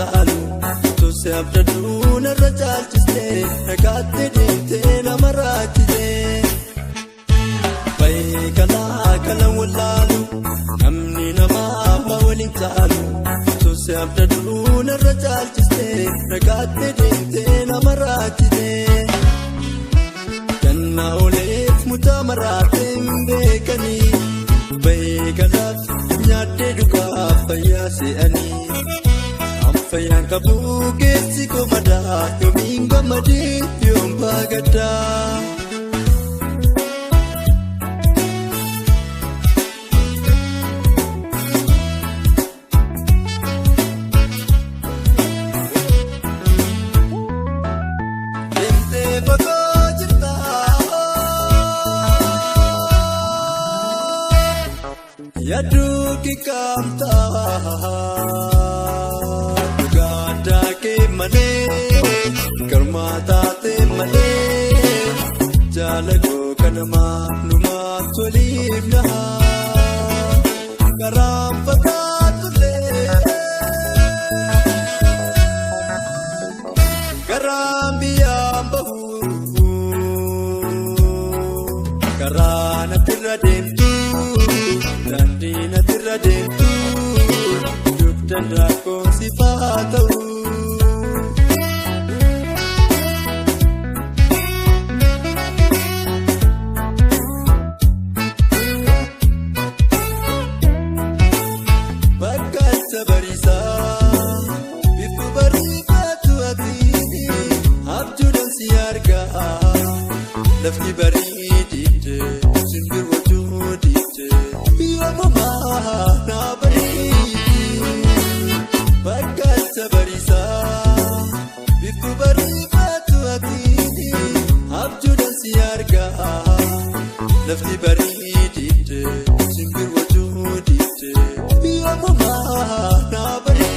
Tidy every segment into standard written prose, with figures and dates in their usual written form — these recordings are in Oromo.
Caalu tuusi abdaduu narra caalchistee nagaatti deemtee nama raachitee. Baay'ee kala wallaalu namni namaa waliin caalu tuusi abdaduu narra caalchistee nagaatti deemtee nama raachitee. Gannaa oleef mucaa maraatee hin beekanii baay'ee kalaaf nyaaddee dhugaaf fayyaa se'anii. Fayyaan qabu keessi komadaa yoomiin gammadee yoom baagadaa. Deemtee fagoo jirtaa yaaduu kikaamtaa. Malee garmaa taatee malee jaalagoo kanamaa numaa toliif nahaa karaan fagaatullee karaan biyyaan bahu karaa natirra deemtu daandii natirra deemtu dugdaan rakkoo sifaa ta'u. Bifu bariifatu ati abjuudhaan si argaa lafti bareedite simbirroo joodite yoomumaa na bareedite bakka bariisaa bifu bariifatu ati abjuudhaan si argaa lafti bareedite simbirroo joodite yoomumaa na bareedite.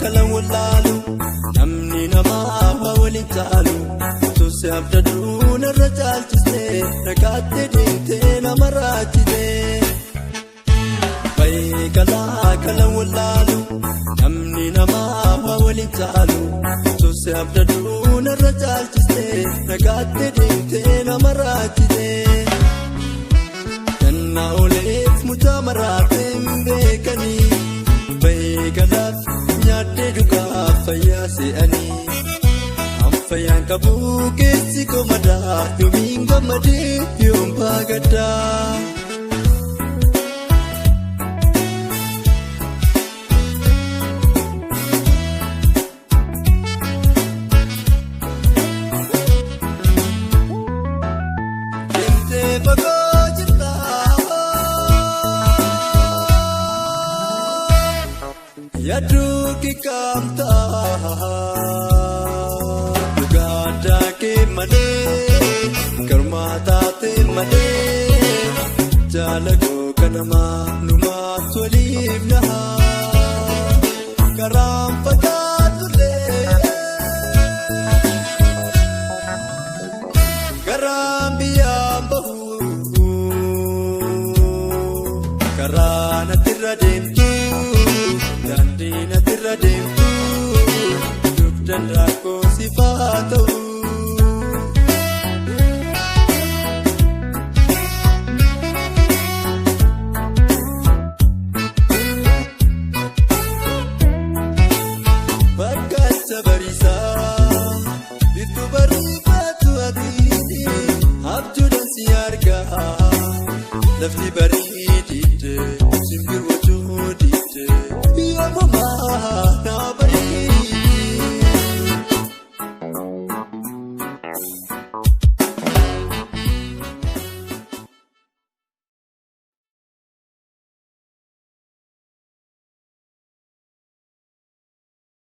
Kala wallaalu namni namaa waliin caalu tuusi abdaduu narra caalchistee nagaatti deemtee nama raachitee. Baay'ee kala wallaalu namni namaa waliin caalu tuusi abdaduu narra caalchistee nagaatti deemtee nama raachitee. Gannaa oleef mucaa maraatee hin beekanii baay'ee kalaaf. Nyaaddee dhugaaf fayyaa se'anii fayyaan qabu keessi komadaa yoomiin gammadee yoom baagadaa. Deemtee fagoo jirtaa. Yaaduu kikaamtaa dhugaadhaa kee malee garmaa taatee malee jaalagoo kanamaa numaa toliif nahaa karaan fagaatullee karaan biyyaan bahu karaa natirra deemtu. Daandii natirra deemtu dugdaan rakkoo sifaa ta'u. Bakka bariisaa bifu bariifatu ati abjuudhaan si argaa lafti bareedite simbirroo joodite. Yoomumaa na bareedite.